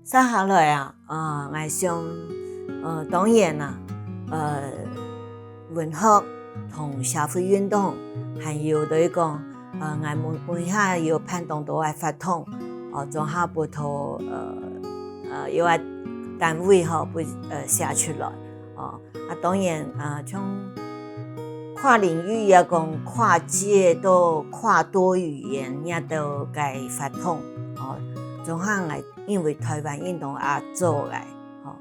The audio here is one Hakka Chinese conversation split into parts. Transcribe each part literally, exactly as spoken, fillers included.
接下來啊，呃，𠊎想，呃，當然啊，呃，文學同社會運動，還有就係講，呃，𠊎每每下有辦當多个活動，哦，總下分到，呃，呃，有个單位吼，分，呃，寫出來，哦，啊，當然，啊，像跨領域也講跨界到跨多語言，也都个活動，哦，總下𠊎 因為台灣運動也做个，吼，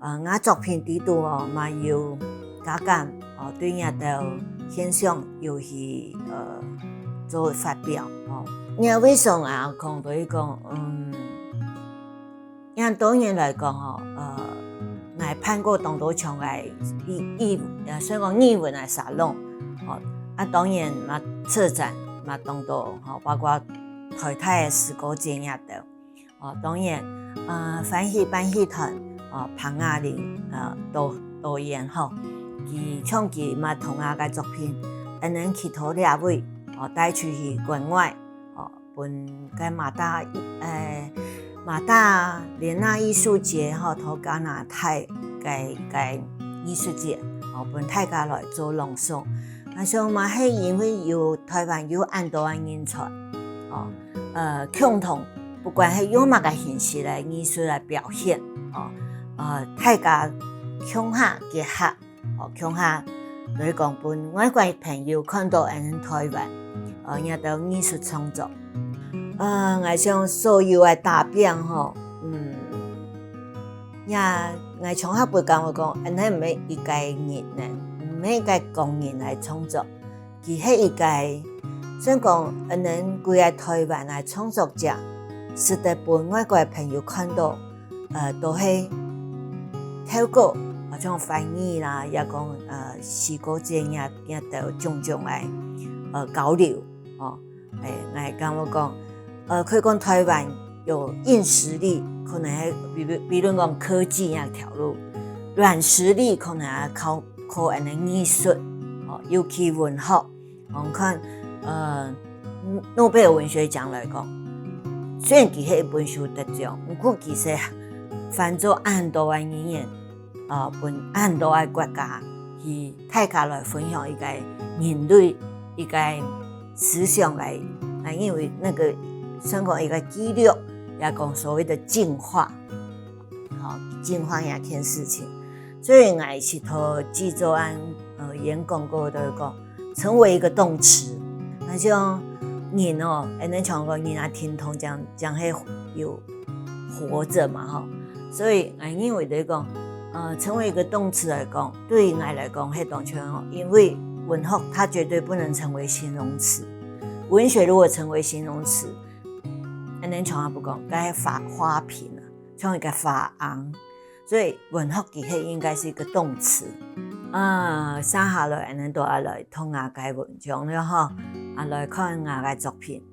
呃，𠊎作品裡肚哦，嘛有加減，哦，對這兜現象有去，呃，做發表，哦。這為什麼啊，講到一個，嗯，這多年來講吼，呃，𠊎辦過當多場个藝，藝，呃，算講藝文个沙龍，吼，啊，當然嘛策展嘛當多，吼，包括台大个詩歌節這兜。 哦，當然，呃，歡喜辦戲團，哦，彭雅玲，呃，導，導演吼，佢長期嘛同𠊎个作品，恁樣去到這位，哦，帶出去國外，哦，分个馬大，呃，馬大蓮娜藝術節吼，同加拿大个，个藝術節，哦，分大家來做朗誦。𠊎想嘛係因為有台灣有恁多个人才，哦，呃，共同 不管係用麼个形式个藝術來表現，哦，呃，大家共下結合，哦，共下來講分外國朋友看到𠊎等台灣，呃，這兜藝術創作。呃，𠊎想所有个打拚吼，嗯，也𠊎從來毋敢講，恁樣毋係一個人呢，毋係一個個人來創作。 佢係一個，算講，恁樣歸個台灣个創作者，使得分外國个朋友看到，呃，都係透過，好像翻譯啦，也講，呃，詩歌節這，這兜種種个，呃，交流，哦，誒，𠊎感覺講，呃，可以講台灣有硬實力，可能係比如，比如講科技這條路，軟實力可能愛靠，靠恁樣藝術，哦，尤其文學。 你看，呃，諾貝爾文學獎來講，雖然佢係一本書得獎，毋過其實翻做恁多个語言，呃，分恁多个國家，去大家來分享一個人類一個思想个，啊，因為那個算講一個記錄，也講所謂的進化，好，進化這件事情。所以𠊎係做製作人，呃，演講過就講， 成為一個動詞。那像人哦，恁樣像講人啊，聽筒講，講係有活著嘛，吼。所以𠊎認為就係講，呃，成為一個動詞來講，對於𠊎來講，係當重要，因為文學它絕對不能成為形容詞。文學如果成為形容詞，恁樣從來毋講，該花，花瓶啊，像一個花盎。 所以文學其實應該係一個動詞。啊，接下來，恁樣就愛來讀𠊎个文章了吼，啊，來看𠊎个作品。